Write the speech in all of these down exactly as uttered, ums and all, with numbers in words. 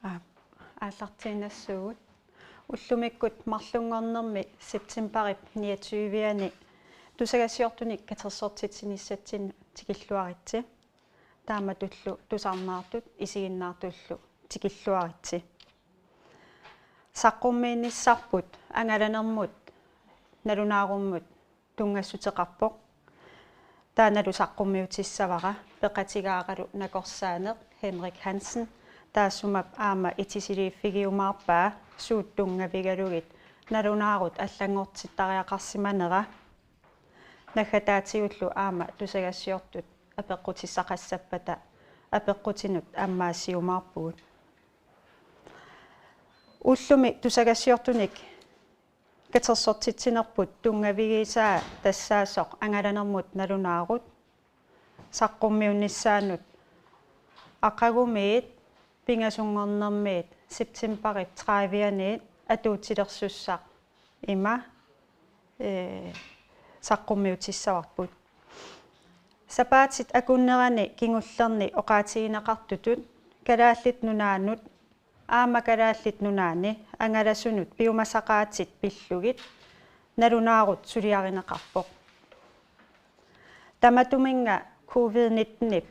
Aa, aallartiinnassuugut. Ullumikkut marlunngornermi septembarip niogtyve-ani tusagassiortunik katersortitsinissatsinnut tikilluaritsi. Taamatullu tusarnaartut isiginnaartullu tikilluaritsi. Saqqummiinnissarput angalanermut nalunaarummut tunngassuteqarpoq. Taannalu saqqummiutissavara peqatigaaralu nakorsaaneq Henrik Hansen, taassuma aamma itisiliiffigiumaarpaa suut tunngavigalugit nalunaarut allanngortittariaqarsimanera. Naggataatigullu aamma tusagassiortut apeqqutissaqassappata apeqqutinut ammaassiumaarpugut. Ullumi tusagassiortunik katersortitsinerput tunngavigisaa tassaasoq angalanermut nalunaarut saqqummiunnissaanut aqagumiit pingasunngornermiit septembarip tredive-aniit atuutilersussaq ima, ee, saqqummiutissavarput. Sapaatit akunnerani kingullerni oqaatigineqartutut Kalaallit Nunaannut aamma Kalaallit Nunaanni angalasunut piumasaqaatit pillugit nalunaarut suliarineqarpoq. Tamatuminnga covid nitten-ip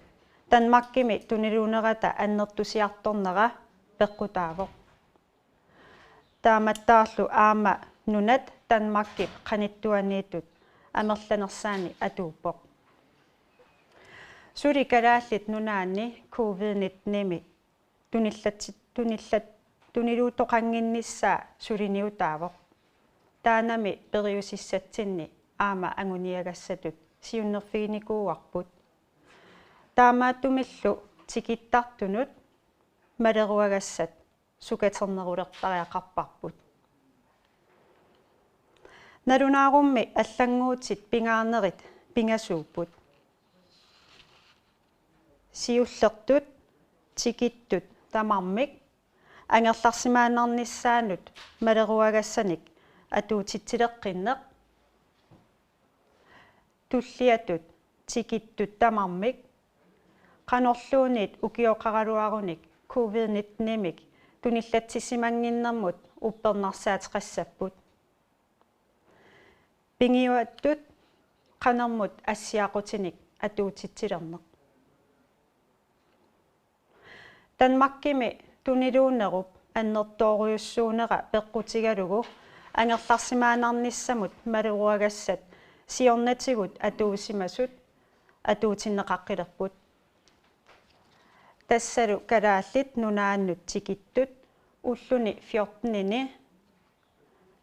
Danmarkimi tuniluunerata annertusiartornera peqqutaavoq. Taamattaarlu aamma nunat Danmarkip qanittuaniittut amerlanersaanni atuuppoq. Suli Kalaallit Nunaanni covid nitten-imi tunillatsi-, tunillat-, tuniluuttoqannginnissaa suliniutaavoq. Taannami periusissatsinni aamma anguniagassatut siunnerfiginikuuarput. Taamaattumillu tikittartunut maleruagassat sukaternerulertariaqarparput. Nalunaarummi allannguutit pingaarnerit pingasuupput. Siullertut tikittut tamarmik angerlarsimaannarnissaannut maleruagassanik atuutitsileqqinneq. Tulliatut tikittut tamarmik qanorluunniit ukioqaraluarunik covid nitten-imik tunillatsissimannginnermut uppernarsaateqassapput. Pingiuattut qanermut assiaqutinik atuutitsilerneq. Danmarkimi tuniluunerup annertoorujussuunera peqqutigalugu angerlarsimaannarnissamut maleruagassat siornatigut atuusimasut atuutinneqaqqilerput. Tassalu Kalaallit Nunaannut tikittut ulluni fjorten-ini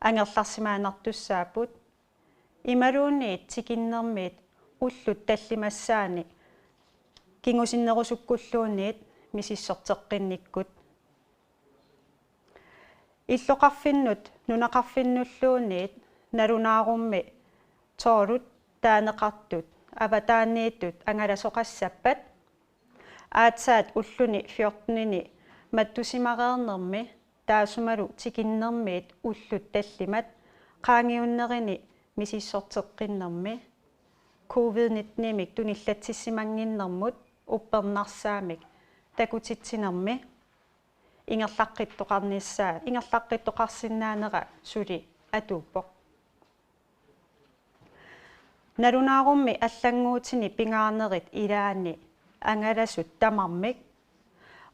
angerlarsimaannartussaapput, imaluunniit tikinnermiit ullut tallimassaanni kingusinnerusukkulluunniit misissorteqqinnikkut. Illoqarfinnut nunaqarfinnulluunniit nalunaarummi tolvit taaneqartut avataaniittut angalasoqassappat, aatsaat ulluni fjorten-ini mattusimareernermi taassumalu tikinnermiit ullut tallimat qaangiunnerini misissorteqqinnermi covid nitten-imik tunillatsissimannginnermut uppernarsaamik takutitsinermi ingerlaqqittoqarnissaa, ingerlaqqittoqarsinnaanera suli atuuppoq. Nalunaarummi allannguutini pingaarnerit ilaanni angalasut tamarmik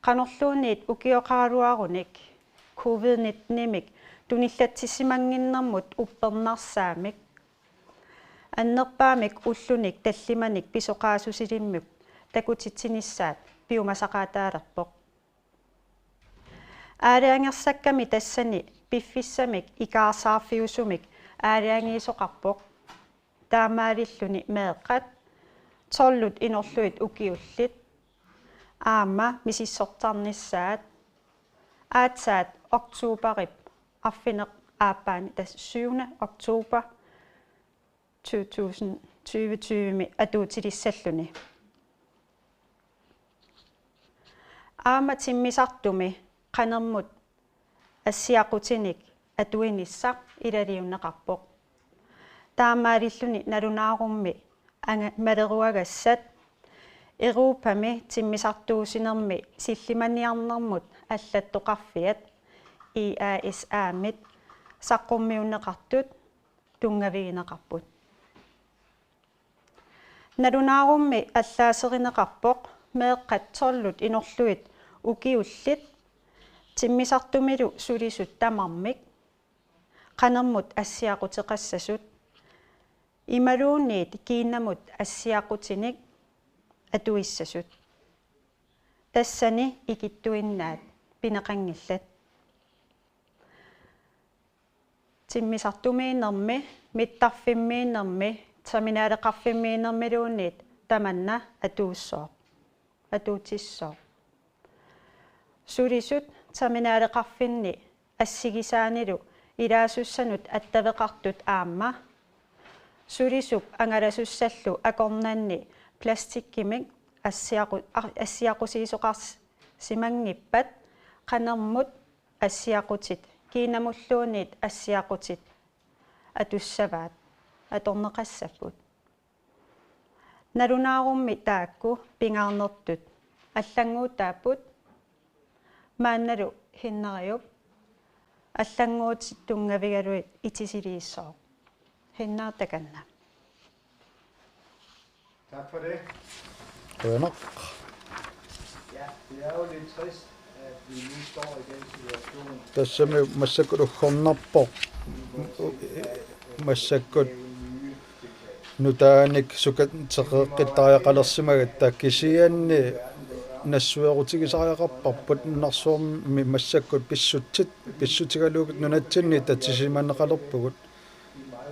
qanorluunniit ukioqaraluarunik covid nitten-imik tunillatsissimannginnermut uppernarsaamik annerpaamik ullunik tallimanik pisoqaasusilimmik takutitsinissaat piumasaqaataalerpoq. Aalajangersakkami tassani piffissamik ikaarsaarfiusumik aalajangiisoqarpoq. Taamaalilluni meeqqat, tolvit inorlugit ukiullit aamma misissortarnissaat aatsaat oktoberip arfineq-aappaani, tassa syvende oktober to tusind tyve-tyvemi atuutilissalluni. Aamma timmisartumi qanermut assiaqutinik atuinissaq ilaliunneqarpoq. Taamaalilluni nalunaarummi anga-, maleruagassat Europami timmisartuussinermi sillimaniarnermut allattoqarfiat I A S A-mit saqqummiunneqartut tunngavigineqarput. Nalunaarummi allaaserineqarpoq meeqqat tolvit inorlugit ukiullit timmisartumilu sulisut tamarmik qanermut assiaquteqassasut imaluunniit kiinamut assiaqutinik atuissasut. Tassani ikittuinnaat pineqanngillat. Timmisartumiinnermi, mittarfimmiinnermi, terminaleqarfimmiinnermiluunniit tamanna atuussooq, atuutissooq. Sulisut terminaleqarfinni assigisaanilu ilaasussanut attaveqartut aamma sulisup angalasussallu akornanni plastikkimik assiaqu-, a-, assiaqusiisoqarsimanngippat qanermut assiaqutit kiinamulluunniit assiaqutit atussavaat atorneqassapput. Nalunaarummi taakku pingaarnertut allannguutaapput maannalu Hinnariup allannguutit tunngavigalugit itisiliissooq. Hinnaq takanna. Tak for det. Qujanaq. Ja, det er jo lidt trist, at vi nu står i den situation. Tassami massakkut uggornarpoq. Massakkut nutaanik sukateqeqqittariaqalersimagatta kisianni nassuerutigisariaqarparput nunarsuarmi massakkut pissutsit pissutigalugit nunatsinni tatisimaneqalerpugut.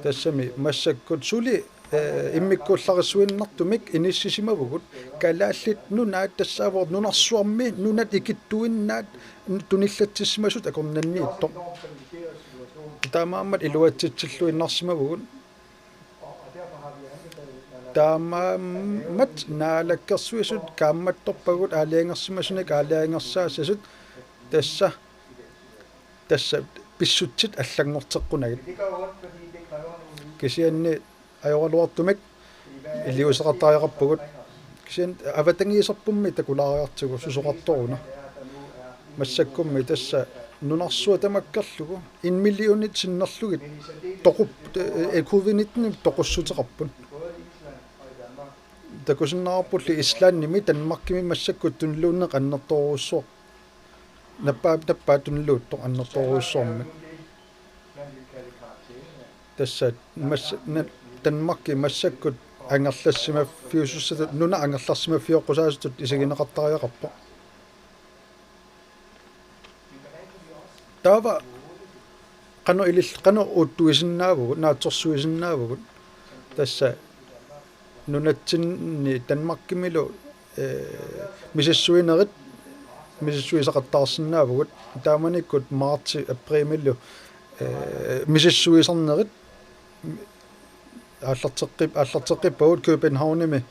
Tassami massakkut suli eh, immikkuullarissuinnartumik inissisimavugut Kalaallit Nunaat tassaavoq nunarsuarmi nunat ikittuinnaat tunillatsissimasut akornanniittoq. Taamaammat iluatsitsilluinnarsimavugut. Taamaammat Naalakkersuisut kaammattorpagut aalajangersimasunik aalajangersaassasut tassa tassa pissutsit allanngorteqqunagit. Kisianni ajoraluartumik iliuuseqartariaqarpugut. Kisianni avatangiiserpummi takulaariartigu susoqartoruna. Massakkummi tassa nunarsuaq tamakkerlugu en millionit sinnerlugit toqup eh, covid nitten toqussuteqarput. Takusinnaavarpulli Islandimi Danmarkimi massakkut tuniluunneq annertoorujussuaq. Nappaa nappaa tuniluuttoq annertoorujussuarmik. Tassa mas na Danmarki massakkut angerlassimaffiusussatut nuna angerlarsimaffioqqusaasutut isigineqartariaqarpoq. Taava qanoq ilil qanoq uuttuisinnaavugut naatsorsuisinnaavugut tassa nunatsinni Danmarkimilu eh, misissuinerit misissuisaqattaarsinnaavugut taamanikkut martsi aprilimilu eh, misissuisarnerit aallarteqqip aallarteqqippagut Københavnimi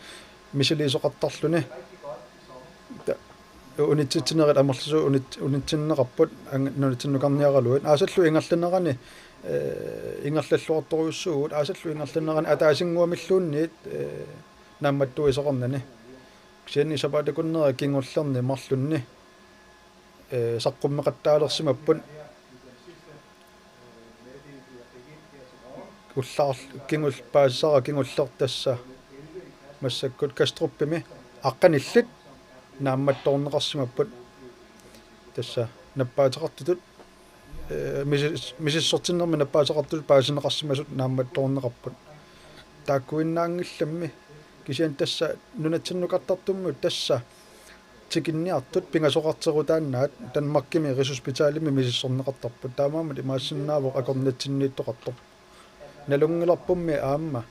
misiliisoqartarluni. Unitsitsinerit amerlasuut unitsinneqarput nunatsinnukarniaraluit aasallu ingerlanerani ingerlalluartorujussuugut aasallu ingerlanerani ataasinnguamilluunniit naammattuisoqarnani. Kisianni sapaatip akunneri kingullerni marlunni saqqummeqattaalersimapput. Ullaarl kingul paasisara kingulleq tassa massakkut Kastrupimi aqqanillit naammattoorneqarsimapput. Tassa nappaateqartutut misissortinnermi nappaateqartutut paasineqarsimasut naammattoorneqarput. Taakkuinnaanngillammi kisianni tassa nunatsinnukartartummut tassa tikinniartut pingasoqarterutaannaat Danmarkimi Rigshospitalimi misissorneqartarput taamaammat imaassinnaavoq akornatsinniittoqartoq. Nalunngilarpummi aamma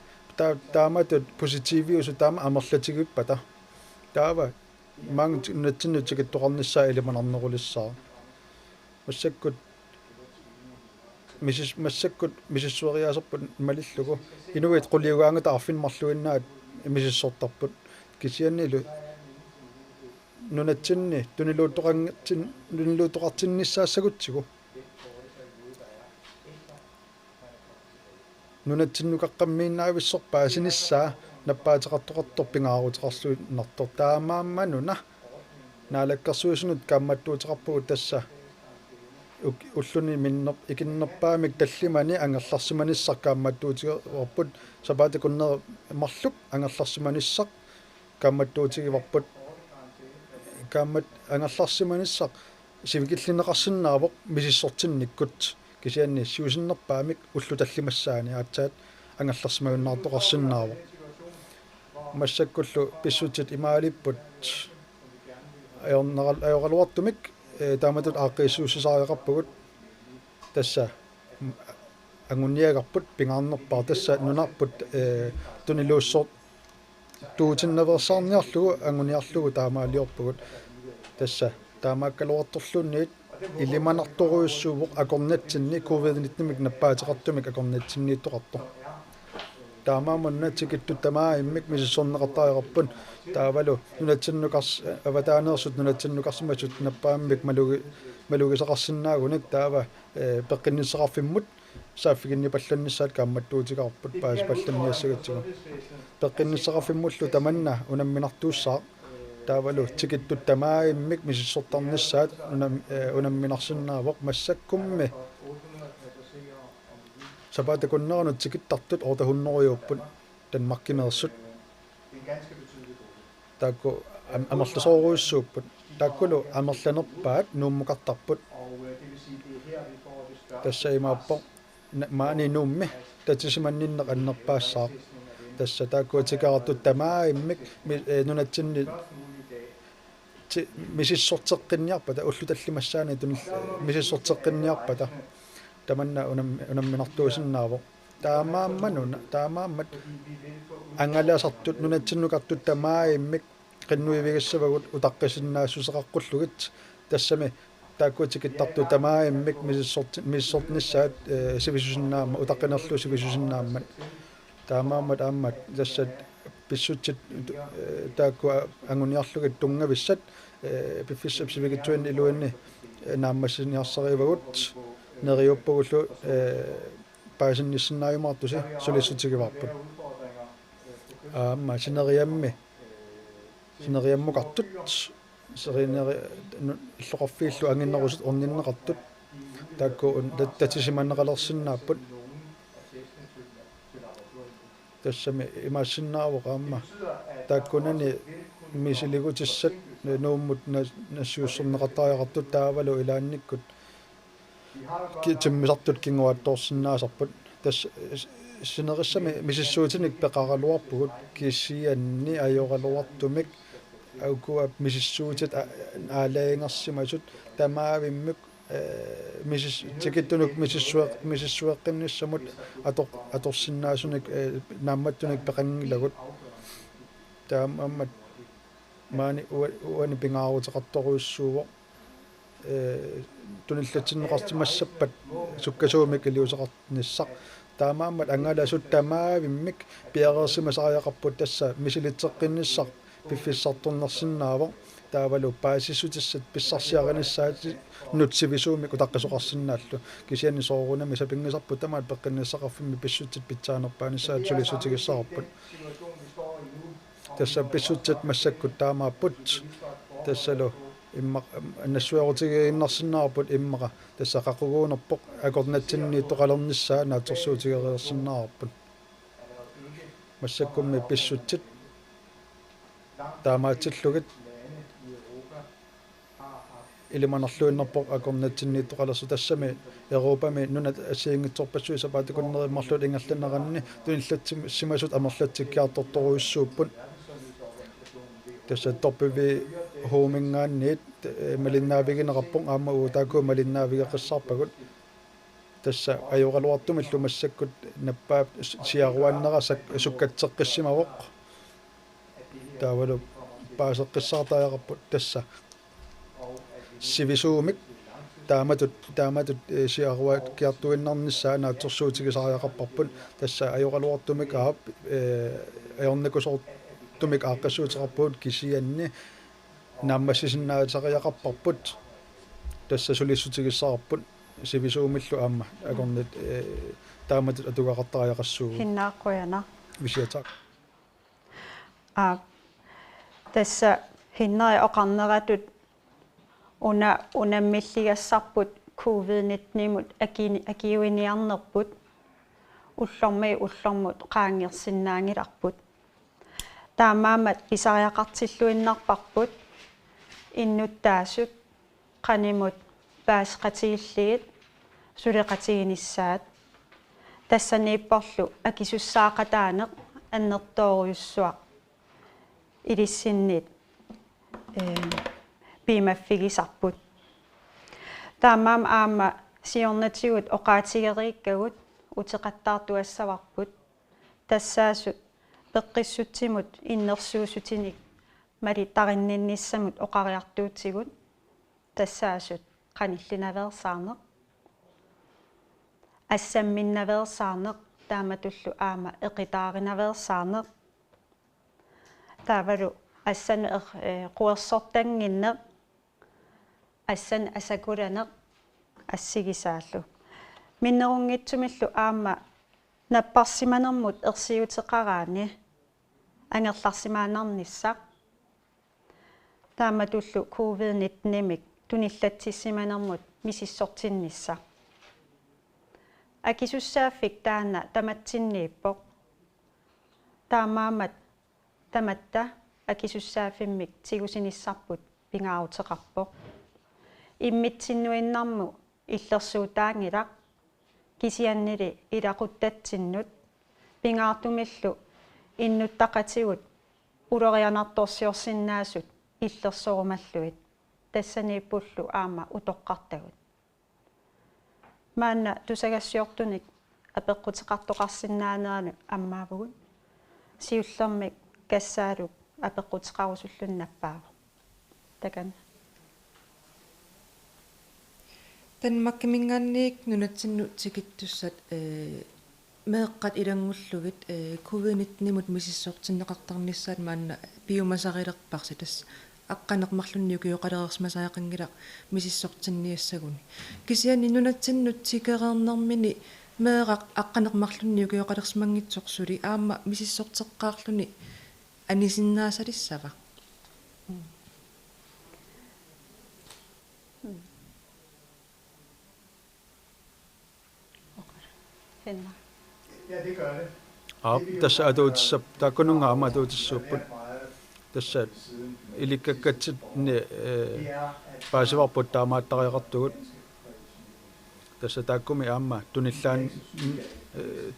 taamatut positiviusut taama amerlatigippata taava maanga nunatsinnut tikittoqarnissaa ilimanarnerulissaaq. Massakkut misis massakkut misissueriaaserput malillugu inuit quliugaangata arfineq-marluinnaat misissortarput kisiannilu nunatsinni tuniluuttoqanngitsin tuniluuttoqartinnissaassagutsigu. Nunatsinnukaqqammiinnavissorpaa sinissaa nappaateqartoqartoq pingaaruteqarluinnartoq. Taamaammanuna naalakkersuisunut kaammattuuteqarpugut tassa uk-, ulluni minner-, ikinnerpaamik tallimani angerlarsimanissaq kaammattuutigivarput, sapaatip akunneri marluk angerlarsimanissaq kaammattuutigivarput, kaammat-, angerlarsimanissaq sivikillineqarsinnaavoq misissortinnikkut, kisianni siusinnerpaamik ullut tallimassaanni aatsaat angerlarsimajunnaartoqarsinnaavoq. Massakkullu pissutsit imaalipput ajorneral-, ajoraluartumik, eh, taamatut aaqqiissuussisariaqarpugut, tassa, mm, anguniagarput pingaarnerpaaq, tassa nunarput, eh, tuniluussortuutinnaveersaarniarlugu anguniarlugu taamaaliorpugut. Tassa taamaakkaluartorluunniit ilimanartorujussuuvoq akornatsinni covid nitten-imik nappaateqartumik akornatsinniittoqartoq. Taamaammat una tikittut tamarmik misissorneqartariaqarput, taavalu nunatsinnukars-, avataaneersut nunatsinnukarsimasut nappaammik malugi-, malugisaqarsinnaagunik taava, eh, peqqinnissaqarfimmut saaffiginnipallannissaat kaammattuutigaarput paasipallanniassagatsigu. Peqqinnissaqarfimmullu tamanna unamminartuussaaq, taavalu tikittut tamarmik misissortarnissaat unam-, eh, unamminarsinnaavoq. Massakkummi sapaatip akunnerinut tikittartut otte hundrede-upput Danmarkimeersut. Taakku am-, amerlasoorujussuupput. Taakkulu amerlanerpaat Nuummukartarput. Tassa imaappoq na-, maani Nuummi tatisimanninneq annerpaassaaq. Tassa taakku tikeqartut tamarmik mi-, eh, nunatsinni ti-, misissorteqqinniarpata, ullut tallimassaanni tunil-, misissorteqqinniarpata tamanna unam-, unamminartuusinnaavoq. Taamaammanuna, taamaammat angalasartut nunatsinnukartut tamarmik qinnuivigissavagut utaqqisinnaassuseqaqqullugit, tassami taakku tikittartut tamarmik misissorti-, misissornissaat, eh, sivisusinnaammat, utaqqinerlu sivisusinnaammat. Taamaammat aamma tassa pissutsit, eh, taakku anguniarlugit tunngavissat, eh, piffissap sivikitsuani iluanni, eh, naammassiniarsarivagut, neriuppagullu, eh, paasinnissinnaajumaartusi sulissutigivarput. Aamma sineriammi, sineriammukartut, serineri-, nu-, illoqarfiillu anginerusut orninneqartut, taakku un-, tat-, tatisimaneqalersinnaapput. Tassami imaassinnaavoq aamma taakkunani misiligutissat Nuummut na-, nassiussorneqartariaqartut taavalu ilaannikkut ki-, timmisartut kinguaattoorsinnaasarput. Tassa s-, sinerissami misissuutinik peqaraluarpugut kisianni ajoraluartumik ukua misissuutit a-, aalajangersimasut tamarmik, eh, misis-, tikittunut misissueq-, misissueqqinnissamut ator-, atorsinnaasunik, eh, naammattunik peqanngilagut. Taamaammat maani ua-, uani pingaaruteqartorujussuuvoq, eh, tunillatsinneqarsimassappat sukkasuumik iliuuseqarnissaq. Taamaammat angalasut tamarmik piareersimasariaqarput, tassa misilitseqqinnissaq piffissartornersinnaavoq. Taavalu paasissutissat pissarsiarinissaannut sivisuumik utaqqisoqarsinnaallu. Kisianni soorunami sapinngisarput tamaat peqqinnissaqarfimmi pissutsit pitsaanerpaanissaat sulissutigissavarput. Tassa pissutsit massakkut taamaapput. Tassalu imma-, nassuerutigiinnarsinnaavarput immaqa tassa qaquguunerpoq akornatsinniittoqalernissaa naatsorsuutigereersinnaavarput. Massakkummi pissutsit taamaatsillugit ilimanarluinnarpoq akornatsinniittoqalersoq, tassami Europami nunat assigiinngitsorpassuit sapaatip akunneri marluk ingerlaneranni tunillatsimasut amerlatsikkiartortorujussuupput. Tassa W H O-minngaanniit, eh, malinnaavigineqarpoq, aamma uagut taakku malinnaavigeqqissaarpagut. Tassa ajoraluartumillu massakkut nappaap siaruaannera sak-, sukkatseqqissimavoq. Taavalu paaseqqissaartariaqarput tassa sivisuumik taamatut, taamatut, eh, siaruakkiartuinnarnissaa naatsorsuutigisariaqarparput. Tassa ajoraluartumik aap, eh, ajornakusoortumik aaqqissuuteqarpugut kisianni naammassisinnaasariaqarparput. Tassa sulissutigissavarput sivisuumillu aamma akornat, eh, taamatut atugaqartariaqassuugut. Hinnaaqqujanaq. Visiatak. Aa, tassa Hinnerip oqarneratut una unammilligassarput covid nitten-imut akini-, akiuiniarnerput ullormiit ullormut qaangersinnaanngilarput. Taamaammat pisariaqartilluinnarparput innuttaasut qanimut paaseqatigiillugit suleqatiginissaat. Tassaniipporlu akisussaaqataaneq annertoorujussuaq ilissinnit, ee, piumaffigisarput. Taamaammat aamma siornatigut oqaatigereerikkagut uteqattaartuassavarput. Tassaasut peqqissutsimut innersuussutinik malittarinninnissamut oqariartuutigut. Tassaasut qanillinaveersaarneq, assamminnaveersaarneq, taamatullu aamma eqitaarinaveersaarneq. Taavalu assanut eq-, ee, quersortannginneq, assanut asakulaneq assigisaallu. Minnerunngitsumillu aamma napparsimanermut ersiuteqaraanni angerlarsimaannarnissaq. Taamatullu covid nitten-imik tunillatsissimanermut misissortinnissaq. Akisussaaffik taanna tamatsinniippoq. Taamaammat tamatta akisussaaffimmik tigusinissarput pingaaruteqarpoq. Immitsinnuinnarmut illersuutaanngilaq, kisiannili ilaquttatsinnut, pingaartumillu innuttaqatigut ulorianartorsiorsinnaasut illersorumallugit. Tassaniippullu aamma utoqqartagut. Maanna tusagassiortunik apeqquteqartoqarsinnaaneranut ammaavugut. Siullermik Kassaaluk apeqquteqarusulluni nappaavoq. Takanna. Danmarkiminngaanniit nunatsinnut tikittussat, ee, meeqqat ilanngullugit, ee, covid nitten-imut misissortinneqartarnissaat maanna piumasarilerparsi, tassa aqqaneq-marlunnik ukioqalereersimasariaqanngilaq misissortinniassaguni. Kisianni nunatsinnut tikereernermini meeraq aqqaneq-marlunnik ukioqalersimanngitsoq suli aamma misissorteqqaarluni anisinnaassalissava? Hinna. Aap, tassa atuutissap-, taakkununnga aamma atuutissuupput. Tassa ilikkakkatsinnit, ee, paasivarput taamaattariaqartugut. Tassa taakkumi aamma tunillaan-, ee,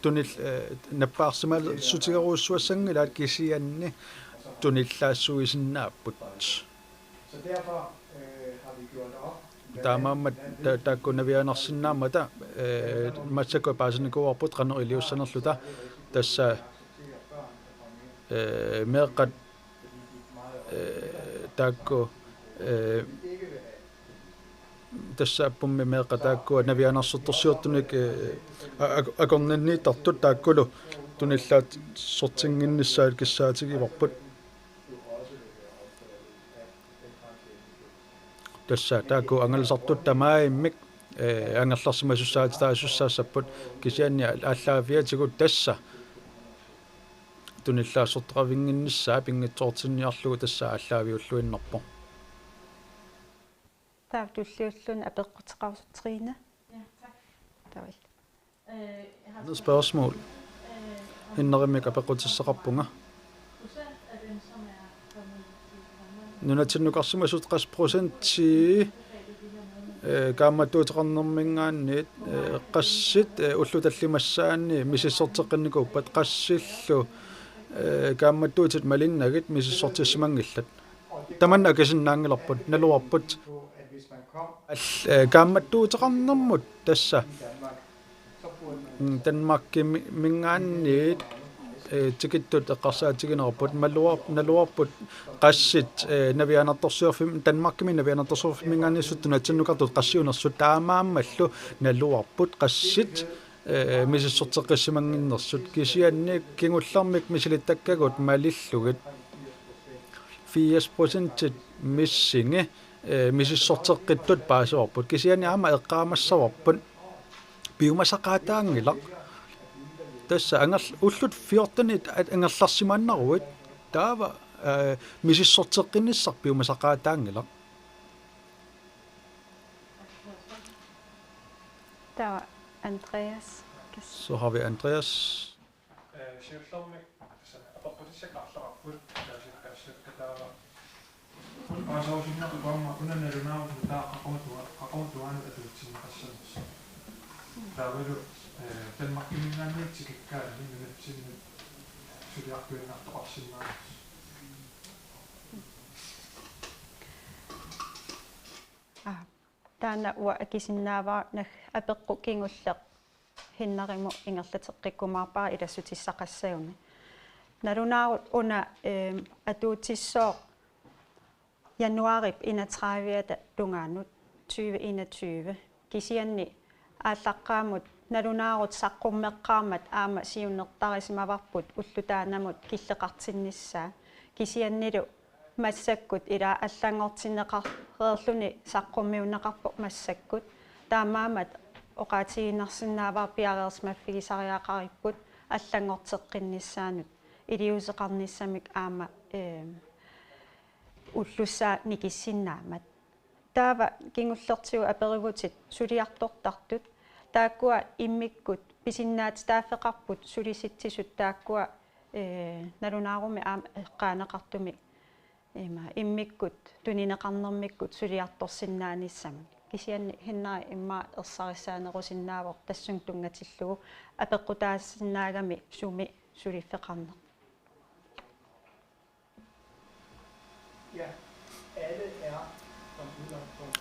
tunil-, ee, nappaarsimassutigerujussuassanngilaat, kisianni tunillaassuisinnaapput. Taamaammat ta-, taakku navianarsinnaammata, ee, massakkut paasinikuuarput qanoq iliussanerluta, tassa, ee, meeqqat, ee, taakku, ee, tassa appummi meeqqat taakkua navianarsortorsiortunik, ee, a-, ak-, akornanniittartut taakkulu tunillaatsortinnginnissaat kissaatigivarput. Tassa taakku angalasartut tamarmik, ee, angerlarsimasussaatitaasussaassapput, kisianni aal-, aallaaviatigut tassa tunillaatsortaqavinnginnissaa pinngitsoortinniarlugu tassa aallaaviulluinnarpoq. Taava tulliulluni apeqquteqarusuttoq Trine. Ja, tak. Taava. Andet spørgsmål. Hinnerimik apeqqutissaqarpunga. Nunatsinnukarsimasut qassit procentii, ee, kaammattuuteqarnerminngaanniit, ee, qassit, ee, ullut tallimassaanni misissorteqqinnikuuppat, qassillu, ee, kaammattuutit malinnagit misissortissimanngillat? Tamanna akisinnaanngilarput, naluarput. Al-, ee, kaammattuuteqarnermut tassa, mm, Danmarkimi-, -minngaanniit, ee, tikittut eqqarsaatiginerput, maluar-, naluarput qassit, ee, navianartorsiorfim-, Danmarkimi navianartorsiorfimminngaanniissut nunatsinnukartut qassiunersut, taamaammallu naluarput qassit, ee, misissorteqqissimannginnersut, kisianni kingullermik misilittakkagut malillugit firs procentit missingi, ee, misissorteqqittut paasivarput. Kisianni aamma eqqaamassavarput piumasaqaataanngilaq. Tassa angerl-, ullut fjortenit at-, angerlarsimaannaruit. Taava, eh, misissorteqqinnissaq piumasaqaataanngilaq. Taava Andreas. Så har vi Andreas. Eh, siullermik, tassa apeqqutissakka arlaqarput, taasiakkassakka taava. Una paasaarusunnerput aamma una nalunaarut nutaaq qaqugu tua-, qaqugu tuaanut atuutsinneqassanersoq. Taavalu, eh, Danmarkiminngaanniit tikikkaanni nunatsinnut suliartuinnartoqarsinnaanersoq. Aa, taanna uanga akisinnaavara nag-, apeqqut kingulleq Hinnarimut ingerlateqqikkumaarpara ilassutissaqassaguni. Nalunaarut una, ehm, atuutissooq januaarip enogtredive-ata tungaanut tyve enogtyve. Kisianni aallaqqaammut nalunaarut saqqummeqqaarmat aamma siunertarisimavarput ulloq taannamut killeqartinnissaa. Kisiannilu massakkut ila allanngortinneqareerluni saqqummiunneqarpoq massakkut. Taamaammat oqaatigiinnarsinnaavara piareersimaffigisariaqaripput allanngorteqqinnissaanut iliuuseqarnissamik aamma, ehm, ullussaa nikissinnaammat. Taava kingullertigut aperivutit suliartortartut. Taakkua immikkut pisinnaatitaaffeqarput sulisitsisut taakkua, eh, nalunaarummi aamma eqqaaneqartumik ima immikkut tunineqarnermikkut suliartorsinnaanissamik. Kisianni Hinnari immaqa ersarissaanerusinnaavoq tassunga tunngatillugu apeqqutaasinnaagami sumi suliffeqarneq.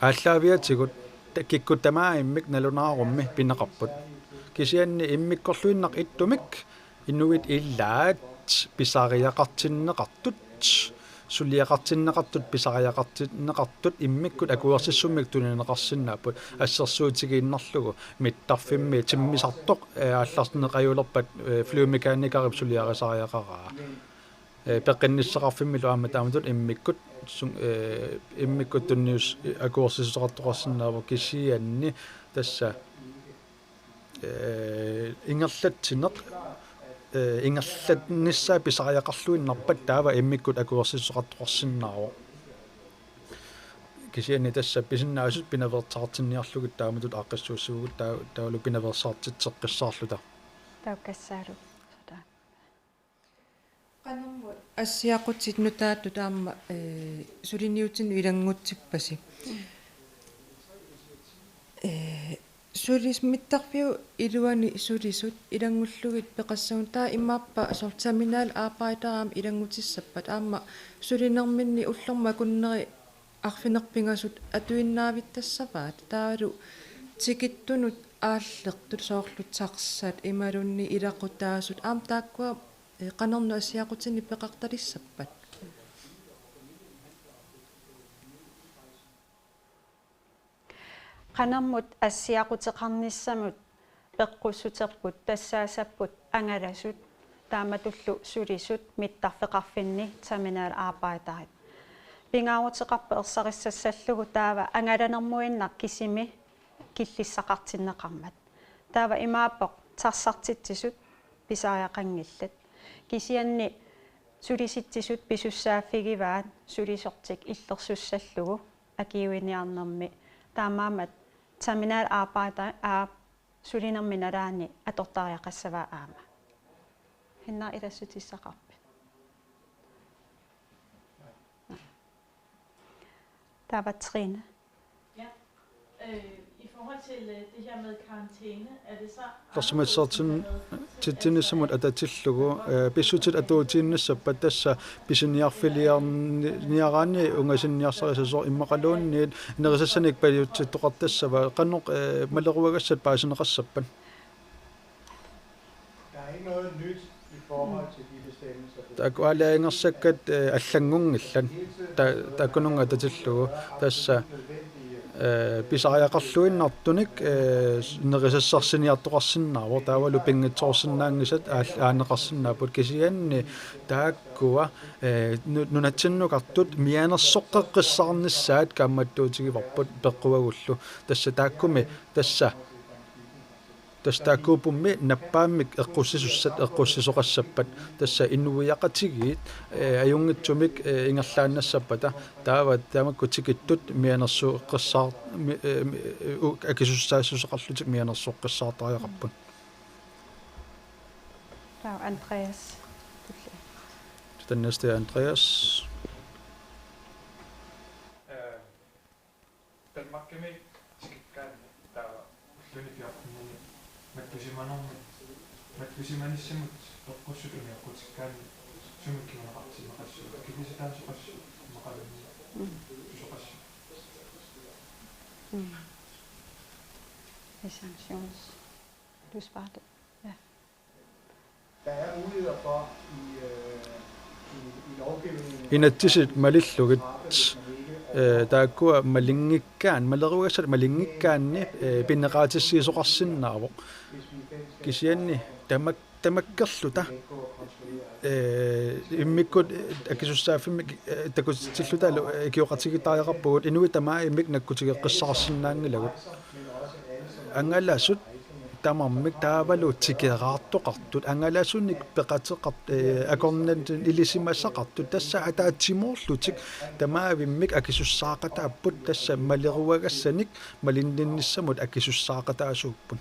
Aallaaviatigut ta-, kikkut tamaavimmik nalunaarummi pineqarput. Kisianni immikkorluinnaq ittumik inuit ilaat pisariaqartinneqartut, suliaqartinneqartut, pisariaqartinneqartut immikkut akuersissummik tunineqarsinnaapput assersuutigiinnarlugu mittarfimmi timmisartoq, eh, aallartinneqajulerpat, eh, flymekanikerip suliarisariaqaraa. Eh, peqqinnissaqarfimmilu aamma taamatut immikkut su-, eh, immikkut tunnius-, akuersissuteqartoqarsinnaavoq kisianni tassa, eh, ingerlatsineq, eh, ingerlannissaa pisariaqarluinnarpat taava immikkut akuersissuteqartoqarsinnaavoq. Kisianni tassa pisinnaasut pinaveersaartinniarlugit taamatut aaqqissuussivugut taa-, taavalu pinaveersaartitseqqissaarluta. Taakkuassaalu. Qanormut assiaqutit nutaatut aamma, eh, suliniutinnut ilanngutsippasi. Eh, sulis-, mittarfiup iluani sulisut ilanngullugit peqassagunik taava imaappa soorlu terminalarbejder aamma ilanngutissappata aamma sulinerminni ullormut akunneri arfineq-pingasut atuinnaavittassavaat taavalu tikittunut aallertut soorlu taxat imaluunniit ilaqutaasut aamma taakkua, eh, qanormut assiaqutinik peqartalissappat? Qanormut assiaquteqarnissamut peqqussuterput tassaassapput angalasut taamatullu sulisut mittarfeqarfinni terminalarbejderit. Pingaaruteqarpoq ersarissassallugu taava angalanermuinnaq kisimi killissaqartinneqarmat. Taava imaappoq taxartitsisut pisariaqanngillat. Kisianni sulisitsisut pisussaaffigivaat sulisortik illersussallugu akiuiniarnermi. Taamaammat terminalarbejder aap sulinermi nalaani atortariaqassavaa aamma. Hinna ilassutissaqarpit? Taava Trine. Ja. Øh, i forhold til, øh, det her med karantæne, er det så anderledes, end det har været hidtil? Tittinissamut atatillugu, eh, pissutsit atuutiinnissappat tassa pisiniarfiliarni-, niaraanni ungasinniarsarisassooq immaqaluunniit nerisassanik pajutsittoqartassava qanoq, eh, maleruagassat paasineqassappat? Der er ikke noget nyt i forhold til de bestemmelser. Taakku aalajangersakkat, eh, allanngunngillat. Ta-, taakkununnga atatillugu tassa, eh, pisariaqarluinnartunik, eh, nerisassarsiorsinnaavoq taavalu pinngitsoorsinnaanngisat aal-, aaneqarsinnaapput kisianni taakkua, eh, nu-, nunatsinnukartut mianersoqqeqqissaarnissaat kaammattuutigivarput peqquagullu. Tassa taakkumi tassa Tassa taakkuuppummi nappaammik eqqussisussat eqqussisoqassappat, tassa inuiaqatigiit, eh, ajunngitsumik, eh, ingerlaannassappata, taava tamakku tikittut mianersoqqissaar-, mi-, eh, mi-, u-, akisussaassuseqarlutik mianersoqqissaartariaqarput. Taava Andreas. Den næste er Andreas. Danmarkimi tikikkaanni taava ulluni fjortenini mattusimanermi, mattusimanissamut eqqussutit unioqqutikkaanni sumik kinguneqartinneqassava, kilisitaasoqassava, immaqaluunniit Mm. susoqassava? Mm. Sanktions. Du sparer det. Ja. Der er muligheder for i, øh, i, i lovgivningen. Inatsisit malillugit, eh, taakkua malinngikkaanni, maleruagassat malinngikkaanni, eh, pineqaatissiisoqarsinnaavoq. Kisianni tamak-, tamakkerluta, eh, immikkut, eh, akisussaaffimmik, eh, takutitsillutalu, eh, ikioqatigiittariaqarpugut, inuit tamarmik nakkutigeqqissaarsinnaanngilagut. Angalasut tamarmik taavalu tikeraartoqartut, angalasunik peqateqart-, eh, akornanni ilisimasaqartut, tassa ataatsimoorlutik tamaavimmik akisussaaqataapput, tassa maleruagassanik malinninnissamut akisussaaqataasuupput.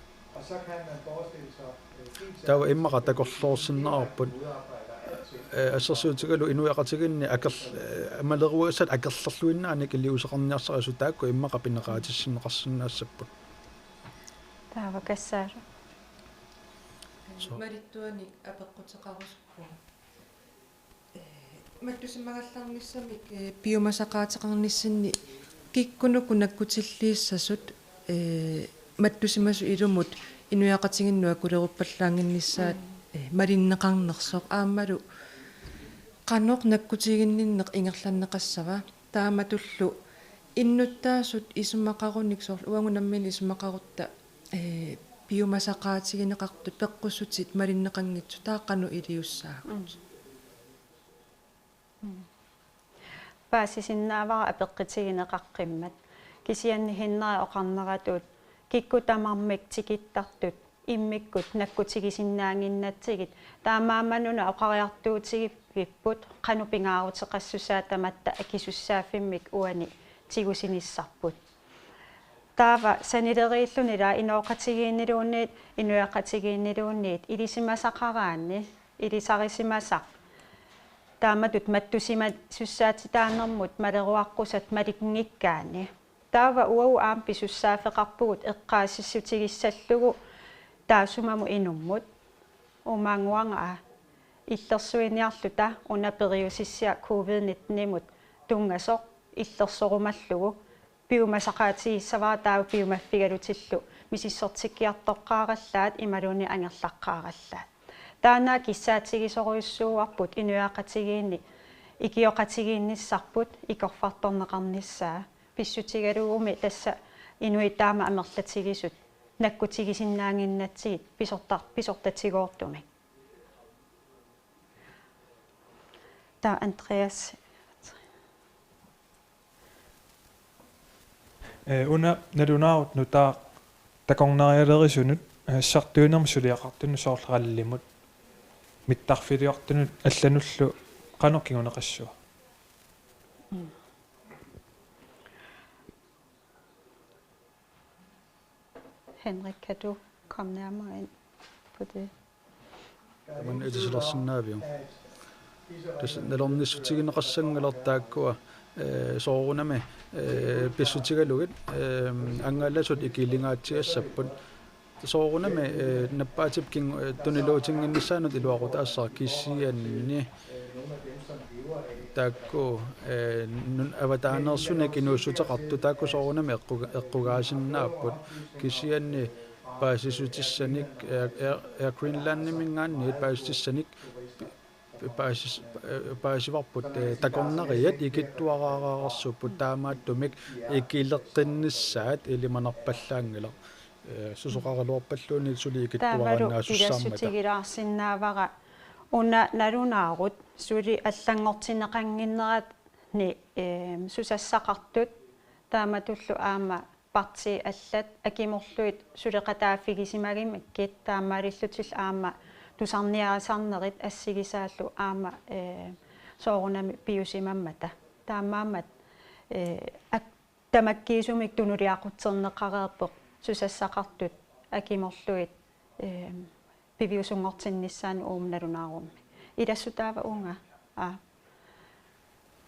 Taava immaqa takorloorsinnaavarput, eh, assersuutigalu inuiaqatigiinni aker-, eh, maleruagassat akerlerluinnaanik iliuuseqarniarsarisut, taakku immaqa pineqaatissinneqarsinnaassapput. Taava Kassaalu. So- Malittuanik apeqquteqarusuppunga. Eh, mattusimagallarnissamik, eh, piumasaqaateqarnissinni kikkunuku nakkutilliissasut, eh, mattusimasut ilumut inuiaqatigiinnut akuleruppallaannginnissaat, Mm. eh, malinneqarnersoq aammalu qanoq nakkutiginninneq ingerlanneqassava, taamatullu innuttaasut isumaqarunik soorlu uagut nammineq isumaqarutta, eh, piumasaqaatigineqartut peqqussutit malinneqanngitsut, taava qanoq iliussaagut? Mm. Mm. Paasisinnaavara apeqqutigineqaqqimmat. Kisianni Henrik oqarneratut kikkut tamarmik tikittartut immikkut nakkutigisinnaannginnatsigit. Taamaammat una oqariartuutigivipput qanoq pingaaruteqassusaa tamatta akisussaaffimmik uani tigusinissarput. Taava sanileriilluni ila inooqatigiinniluunniit, inuiaqatigiinniluunniit ilisimasaqaraanni, ilisarisimasaq. Taamatut mattusimasussaatitaanermut maleruaqqusat malinngikkaanni. Taava uagut aamma pisussaaffeqarpugut eqqaasissutigissallugu taassumamut inummut. Umaannguanga illersuiniarluta una periusissiaq covid nittenimut tunngasoq illersorumallugu piumasaqaatigissavara, taava piumaffigalutillu misissortikkiartoqqaarallaat imaluunniit angerlaqqaarallaat. Taanna kissaatigisorujussuuarput inuiaqatigiinni ikioqatigiinnissarput ikorfartorneqarnissaa. Pissutigalugumi tassa inuit taama amerlatigisut nakkutigisinnaannginnatsigit pisorta-, pisortatigoortumik. Taava Andreas. Eh, una nalunaarut nutaaq takornarialerisunut, eh, assartuinermut suliaqartunut soorlu rallimut mittarfiliortunut allanullu qanoq kinguneqassava? Mm. Henrik, kan du komme nærmere ind på det? Tamanna itisalersinnaaviuk? Tassa nalornissutigineqassanngilarput taakkua, eh, soorunami, eh, pissutigalugit, eh, angalasut ikilingaatsiassapput. Soorunami, eh, nappaatip kin-, eh, tuniluutinnginnissaanut iluaqutaassavara kisianni taakku, eh, nun-, avataaneersunik inuussuteqartut taakku soorunami eqquga-, eqqugaasinnaapput. Kisianni paasissutissanik, Air, Air, Air Greenlandiminngaanniit paasissutissanik pi-, paasis-, eh, paasivarput, eh, takornariat ikittuaraarsuupput, taamaattumik ikileqqinnissaat ilimanarpallaanngilaq. Eh, susoqaraluarpalluunniit suli ikittuaraannaasussaarmata. Taavalu pilersutigilaasinnaavara una nalunaarut suli allanngortinneqannginnerani, eh, susassaqartut taamatullu aamma partiit allat akimorlugit suleqataaffigisimagamikku taamaalillutillu aamma tusarniarisarnerit assigisaallu aamma, eh, soorunami piusimammata. Taamaammat, eh, ak-, tamakkiisumik tunuliaqutserneqareerpoq susassaqartut akimorlugit, eh, piviusunngortinnissaannut uuma nalunaarummi. Ilassutaava uunga? Aa.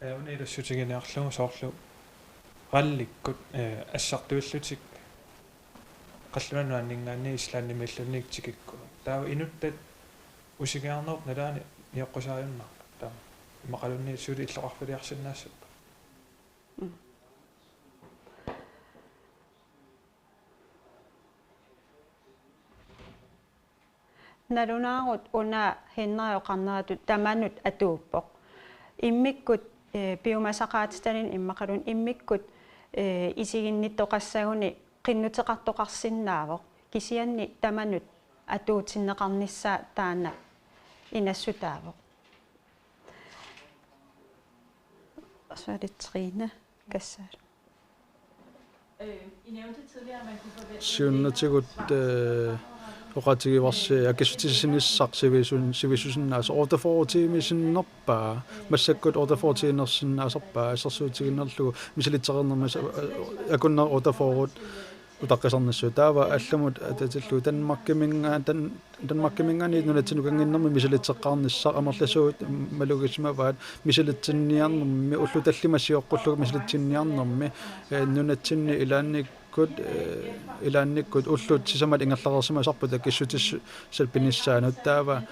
Eh, una ilassutiginiarlugu soorlu rallikkut, eh, assartuillutik qallunaanninngaanniit Islandimiilluunniit tikikkuit. Taava inuttat usigiarnerup nalaani nioqqusaajunnaarput. Taava immaqaluunniit suli illoqarfiliarsinnaassapput. Mm. Nalunaarut una Henrik oqarneratut tamanut atuuppoq. Immikkut, eh, piumasaqaatitalinnut immaqaluunniit immikkut, eh, isiginnittoqassaguni qinnuteqartoqarsinnaavoq. Kisianni tamanut atuutinneqarnissaa taanna inassutaavoq. Sualutseriina kassaalu. Siunnertigut, eh, oqaatigivarsi akissutissinissaq sivisun-, sivissusinnaasoq otteogfyrre tiimit sinnerpaa, massakkut otteogfyrre tiimersinnaasarpaa, assersuutigiinnarlugu misilitseqarnermi sa-, eh, akunneq otteogfyrre utaqqisarnissaat. Taava allamut atatillugu Danmarkiminnga-, Dan-, Danmarkiminngaanniit nunatsinnut nukannginnermi misilitseqqaarnissaq amerlasuut malugisimavaat misilitsinniarnermi, ullut tallimat sioqqullugu misilitsinniarnermi, eh, nunatsinni ilaannikkut, eh, ilaannikkut ullut sisamat ingerlareersimasarput akissutissat pinissaannut. Taava, eh,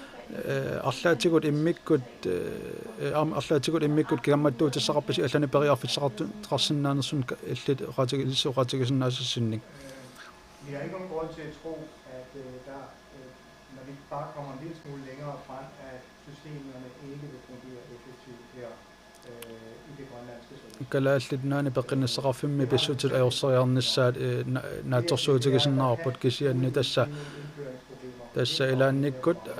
arlaatigut immikkut, eh, am-, arlaatigut immikkut kigammattuutissaqarpisi allanik periarfissaqartu-, -qarsinnaanersunut ka-, illit oqaatigi-, ilissi oqaatigisinnaasassinnik. Vi har ikke nogen grund til at tro, at, øh, der, øh, når vi bare kommer en lille smule længere frem, at systemerne ikke vil fungere effektivt her, øh, i det grønlandske sundhedsvæsen. Kalaallit Nunaanni peqqinnissaqarfimmi pissutsit ajorseriarnissaat, eh, na-, naatsorsuutigisinnaavarput kisianni tassa, tassa ilaannikkut, eh,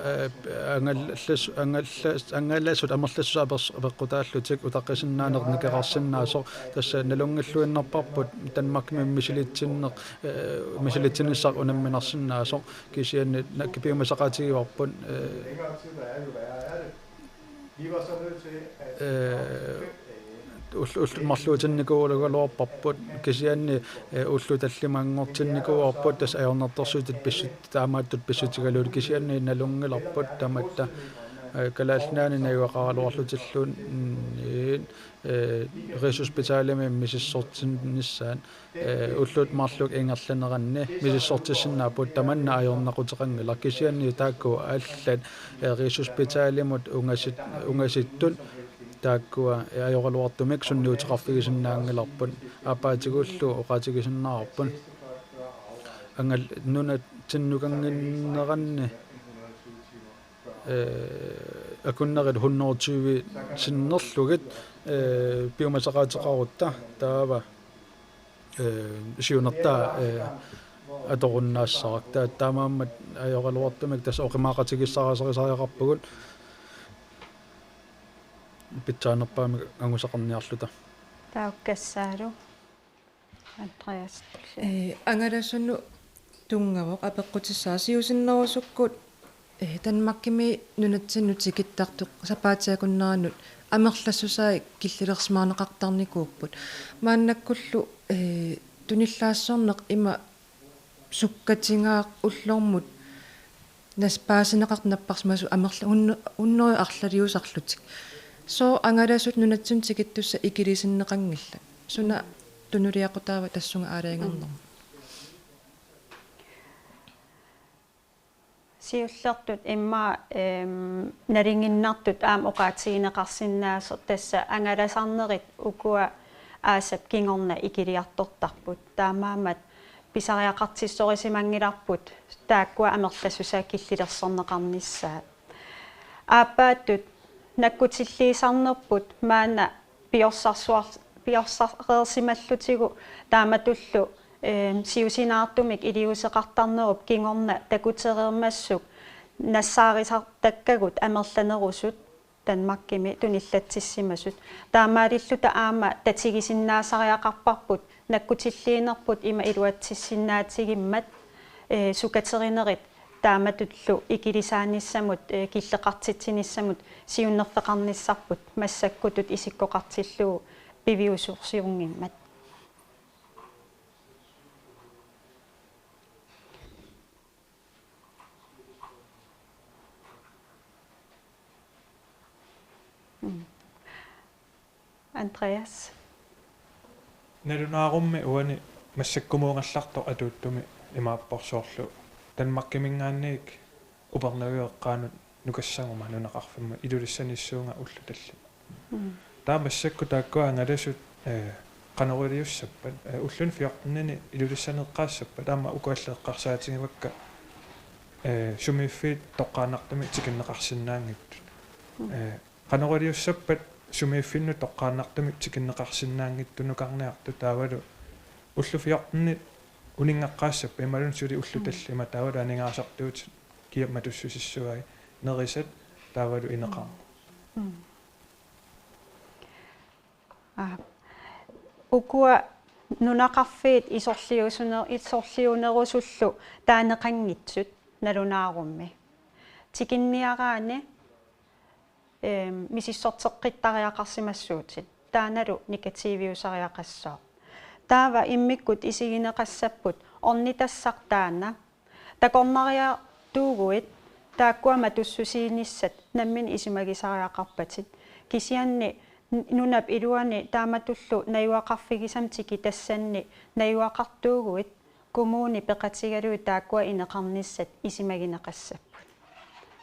angallas-, angallas-, angalasut amerlassusaa apers-, apeqqutaallutik utaqqisinnaaneq nikeqarsinnaasoq tassa nalunngilluinnarparput Danmarkimi misilitsinneq, eh, misilitsinissaq unamminarsinnaasoq kisianni nakkipiumasaqaatigivarput, eh, eh, ull-, ullut marluutinnikuugaluarparput kisianni, eh, ullut tallimanngortinnikuuarput tassa ajornartorsiutit pissut-, taamaattut pissutigalugit kisianni nalunngilarput tamatta, eh, Kalaallit Nunaanni najugaqaraluarlutilluunniit, eh, Rigshospitalimi misissortinnissaat, eh, ullut marluk ingerlaneranni misissortissinnaapput tamanna ajornaquteqanngilaq kisianni taakku allat, eh, Rigshospitalimut ungasit-, ungasittut taakkua, eh, ajoraluartumik sunniuteqarfigisinnaanngilarput aappaatigullu oqaatigisinnaavarput. Angal-, nunatsinnut nukannginneranni, eh, akunnerit hundrede og tyve sinnerlugit, eh, piumasaqaateqarutta taava, eh, siunertaa, eh, atorunnaassavara. Ta-, taamaammat ajoraluartumik tassa oqimaaqatigiissaarisarisariaqarpugut pitsaanerpaamik angusaqarniarluta. Taakkuassaalu. Andreas. Ee, angalasunut tunngavoq apeqqutissaa siusinnerusukkut, ee, Danmarkimi nunatsinnut tikittartut sapaatip akunneranut amerlassusaa killilersimaarneqartarnikuupput. Maannakkullu, ee, tunillaassorneq ima sukkatigaaq ullormut nas-, paasineqartut napparsimasut amerla-, hunno-, hunnoruju arlaliusarlutik. Sooq angalasut nunatsinnut tikittussat ikilisinneqanngillat? Suna tunuliaqutaava tassunga aalajangernermut? Siullertut immaqa, ehm, nalinginnartut aamma oqaatigineqarsinnaasoq tassa angalasarnerit ukua aasap kingorna ikiliartortarput. Taamaammat pisariaqartissorusimanngilarput taakkua amerlassusaa killilersorneqarnissaat. Aappaattut nakkutilliisarnerput maanna piorsarsuar-, piorsareersimallutigu taamatullu, ehm, siusinaartumik iliuuseqartarnerup kingorna takutereermassuk nassaarisartakkagut amerlanerusut Danmarkimi tunillatsissimasut. Taamaalilluta aamma tatigisinnaasariaqarparput nakkutilliinerput ima iluatsissinnaatigimmata, ee, sukaterinerit taamatullu ikilisaanissamut, ee, killeqartitsinissamut siunnerfeqarnissarput massakkutut isikkoqartillugu piviusorsiunngimmat. Mm. Andreas. Nalunaarummi uani massakkumuugallartoq atuuttumi imaappoq soorlu Danmarkiminngaanniit Upernaviup eqqaanut nukassaguma nunaqarfimmi Ilulissanissuunga ullut tallit. Mm. Taava massakkut taakkua angalasut, ee, qanoq iliussappat, ee, ulluni fjortenini Ilulissani eqqaassappat, aamma uku allat eqqarsaatigivakka, ee, sumiiffiit toqqaannartumik tikinneqarsinnaanngitsut. Mm. Ee, qanoq iliussappat sumiiffinnut toqqaannartumik tikinneqarsinnaanngitsunukarniartut taavalu ullut fjortenit uninngaqqaassappat imaluunniit suli ullut Mm. tallimat taavalu aningaasartuutit kiap matussusissuai nerisat taavalu ineqarmat. Mm. Aa. Ukua nunaqarfiit isorliusuner-, isorliunerusullu taaneqanngitsut nalunaarummi. Tikinniaraanni, eem, misissorteqqittariaqarsimassuutit. Taannalu negativiusariaqassooq. Taava immikkut isigineqassapput ornitassaq taanna. Takornariartuuguit taakkua matussusiinissat nammineq isumagisariaqarpatit. Kisianni n-, nunap iluani taamatullu najugaqarfigisamik tikitassanni najugaqartuuguit kommuni peqatigalugit taakkua ineqarnissat isumagineqassapput.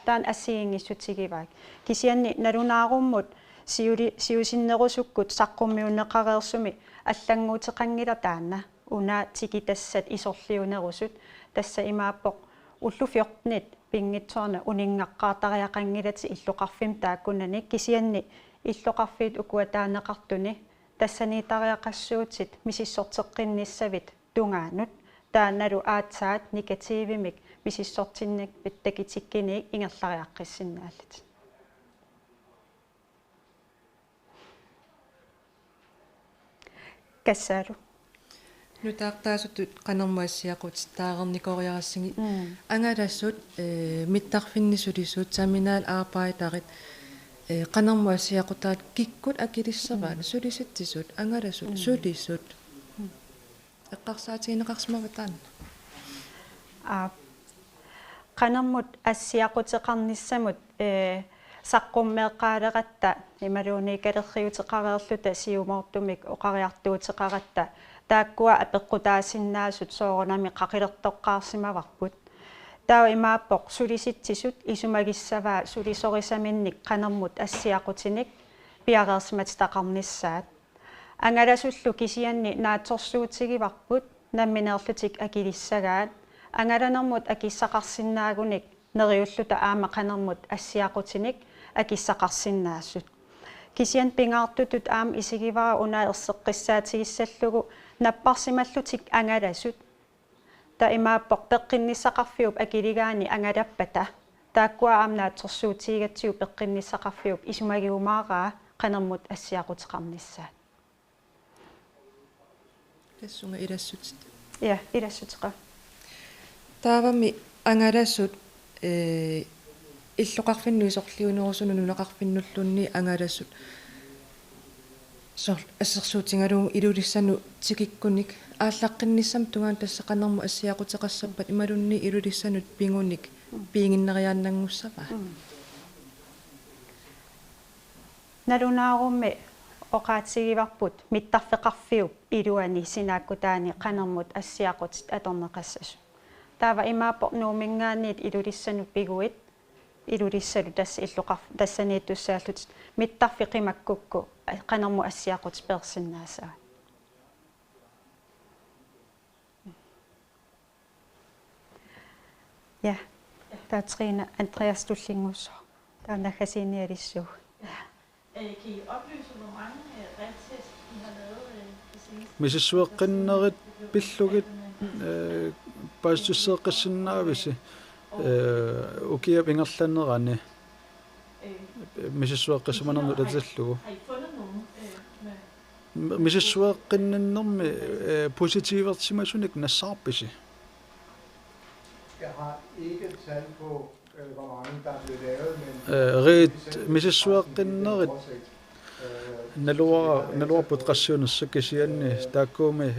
Taanna assigiinngissutigivaat. Kisianni nalunaarummut siuli-, siusinnerusukkut saqqummiunneqareersumi allannguuteqanngilaq taanna. Una tikitassat isorliunerusut tassa imaappoq ullut fjortenit pinngitsoornak uninngaqqaartariaqanngilatit illoqarfimmi taakkunani kisianni illoqarfiit ukua taaneqartuni tassaniitariaqassuutit misissorteqqinnissavit tungaanut taannalu aatsaat negativimik misissortinnikkut takutikkunik ingerlariaqqissinnaallutit. Kassaalu. Nutaartaasutut qanermut assiaqutitaareernikooriarassigit. Mm. Angalasut, ee, mittarfinni sulisut, terminalarbejderit, ee, qanermut assiaqutaat kikkut akilissavaat, mm, sulisitsisut, angalasut, mm, sulisut. Mm. Eqqarsaatigineqarsimava taanna? Aap. Qanermut assiaqquteqarnissamut, ee, saqqummeeqqaaleratta imaluunniit kalerriuteqareerluta siumoortumik oqariartuuteqaratta taakkua apeqqutaasinnaasut soorunami qaqilertoqqaarsimavarput. Taava imaappoq sulisitsisut isumagissavaa sulisorisaminnik qanermut assiaqqutinik piareersimatitaqarnissaat. Angalasullu kisianni naatsorsuutigivarput nammineerlutik akilissagaat, angalanermut akissaqarsinnaagunik neriulluta aamma qanermut assiaqqutinik akissaqarsinnaasut. Kisianni pingaartutut aamma isigivara una erseqqissaatigissallugu napparsimallutik angalasut. Taava imaappoq peqqinnissaqarfiup akiligaani angalappata. Taakkua aamma naatsorsuutigigatsigu peqqinnissaqarfiup isumagiumaaraa qanermut assiaqquteqarnissaat. Tassunga ilassutit. Ja, ilassuteqaaq. Taavami angalasut, ee, illoqarfinnut isorliunerusunut nunaqarfinnulluunniit angalasut. Soorlu assersuutigalugu Ilulissanut tikikkunik aallaqqinnissamut tungaanut tassa qanermut assiaqquteqassappat imaluunniit Ilulissanut pigunik piiginnariaannanngussava? Mm. Nalunaarummi oqaatigivarput mittarfeqarfiup iluani sinaakkutaani qanermut assiaqqutit atorneqassasut. Taava imaappoq Nuumminngaanniit Ilulissanut piguit, Ilulissalu tassa illoqar-, tassaniittussaallutit mittarfik qimakkukku qanermut assiaqqutit peersinnaassavaat. Ja, taava Trine, Andreas tullinnguussooq. Taava naggasiinialissuugut. Øh, kan I oplyse, hvor mange, øh, realtest I har lavet, øh, de seneste? Misissueqqinnerit pillugit, øh, paasissuteqqissinnaavarsi, øh, ukiup ingerlanerani, øh, misissueqqissumanernut atitillugu. Har I fundet nogen, øh, med Misissueqqinninnermi, eh, positiversimasunik nassaarpisi? Jeg har ikke tal på, øh, hvor mange der er blevet lavet, men øh, Riit, misissueqqinnerit naluara-, naluarput qassiunersoq kisianni taakkuumi, eh,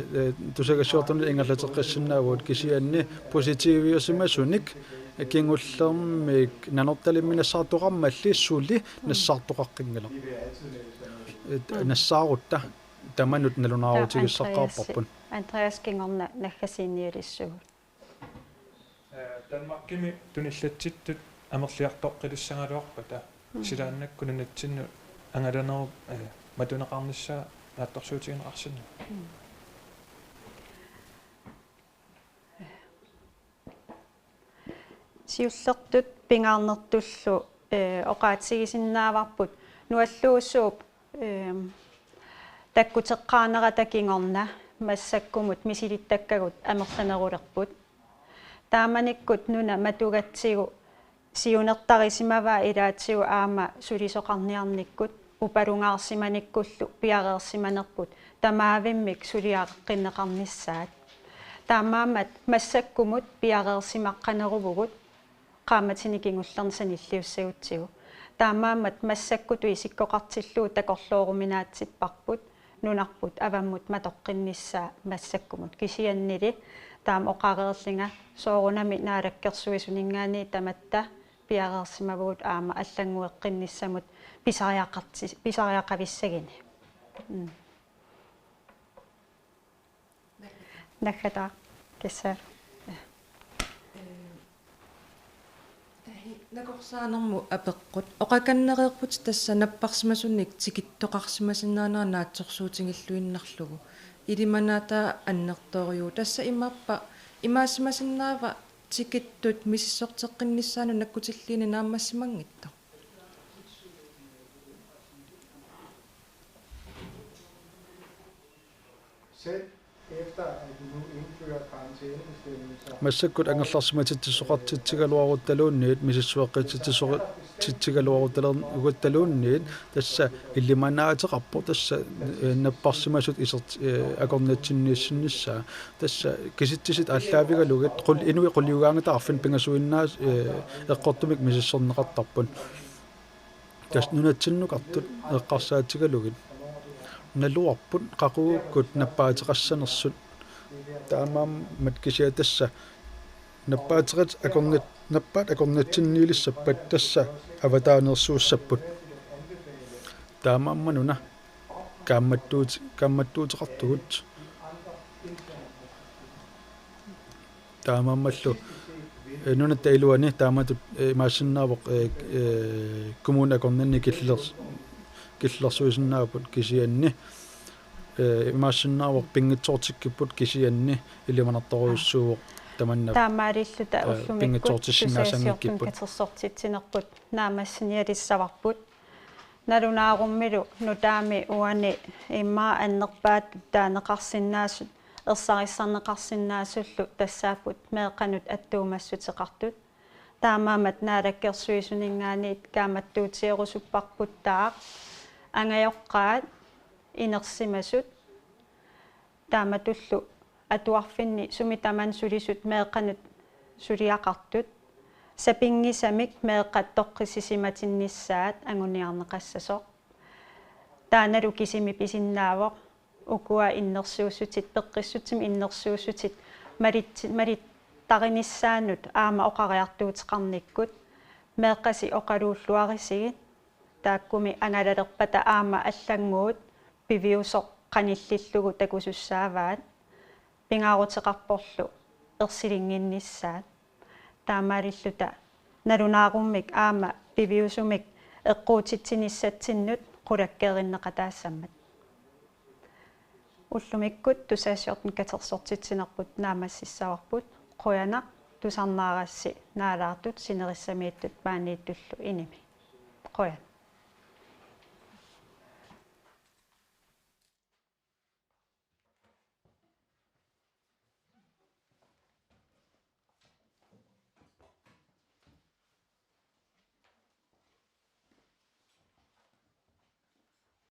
tusagassiortunit ingerlateqqissinnaavagut kisianni positiviusimasunik kingullermik Nanortalimmi nassaartoqarmalli suli nassaartoqaqqinngilaq. Eh, nassaarutta tamanut nalunaarutigissaqaarparput. Andreas kingorna naggasiinnialissuugut. Danmarkimi tunillatsittut amerliartoqqilissagaluarpata, mm, silaannakkut nunatsinnut angalanerup, eh, matuneqarnissaa naatsorsuutigineqarsinnaavoq. Mm. Siullertut pingaarnertullu, eh, oqaatigisinnaavarput nualluusuup, eh, takkuteqqaanerata kingorna massakkumut misilittakkagut amerlanerulerput. Taamanikkut nuna matugatsigu siunertarisimavaa ilaatigut aamma sulisoqarniarnikkut upalungaarsimanikkullu piareersimanerput tamaavimmik suliareqqinneqarnissaat. Taamaammat massakkumut piareersimaqqaneruvugut qaammatini kingullerni sanilliussagutsigu. Taamaammat massakkutut isikkoqartillugu takorlooruminaatsipparput, nunarput avammut matoqqinnissaa massakkumut, kisiannili taama oqareerlunga soorunami naalakkersuisuninngaanniit tamatta piareersimavugut aamma allanngueqqinnissamut pisariaqarti-, pisariaqavissaguni. Mm. Naggataaq, kissa. Tahi nakorsaanermut apeqqut. Oqakannereerputit tassa napparsimasunik tikittoqarsimasinnaanera naatsorsuutigilluinnarlugu. Ilimanaataa annertoorujuuvoq. Tassa imaappa, imaasimasinnaava tikittut misissorteqqinnissaannut nakkutilliineq naammassimanngitsoq? Selv efter at vi nu indfører karantænebestemmelser. Massakkut angerlarsimatitsisoqartitsigaluaruttaluunniit, misissueqqitsitsisoqartitsigaluaruttaler-, ugattaluunniit, tassa ilimanaateqarpoq, tassa, eh, napparsimasut isert-, eh, akornatsinniissinnissaa. Tassa kisitsisit aallaavigalugit, qul-, inuit quliugaangata arfineq-pingasuinnaat, eh, eqqortumik misissorneqartarput. Tassa nunatsinnukartut eqqarsaatigalugit naluarput qaqugukkut nappaateqassanersut. Taamaammat kisianni tassa nappaateqat akornat-, nappaat akornatsinniilissappat tassa avataaneersuussapput. Taamaammat una kaammattuut-, kaammattuuteqartugut. Taamaammallu, eh, nunatta iluani taamatut, eh, imaassinnaavoq, eh, eh, kommunit akornanni killer-, killilersuisinnaapput kisianni, eh, imaassinnaavoq pinngitsoortikkipput kisianni ilimanartorujussuuvoq tamanna, taamaalilluta, eh, ullumikkut pinngitsoortissinnaassanngikkipput. Tusagassiortunut katersortitsinerput naammassinialissavarput. Nalunaarummilu nutaami uani immaqa annerpaatut taaneqarsinnaasut ersarissarneqarsinnaasullu tassaapput meeqqanut attuumassuteqartut. Taamaammat naalakkersuisuninngaanniit kaammattuutigerusupparputtaaq angajoqqaat, inersimasut, taamatullu atuarfinni sumi tamanna sulisut meeqqanut suliaqartut, sapinngisamik meeqqat toqqissisimatinnissaat anguniarneqassasoq. Taannalu kisimi pisinnaavoq ukua innersuussutit, peqqissutsimik innersuussutit malitsi-, malittarinissaannut aamma oqariartuuteqarnikkut, meeqqasi oqaluulluarisigit, taakkumi angalalerpata aamma allannguut piviusoq qanillillugu takusussaavaat, pingaaruteqarporlu ersilinnginnissaat. Taamaalilluta nalunaarummik aamma piviusumik eqquutsitsinissatsinnut qulakkeerinneqataassammat. Ullumikkut tusagassiortunut katersortitsinerput naammassissavarput, qujanaq, tusarnaarassi naalaartut sinerissamiittut maaniittullu inimi. Qujan.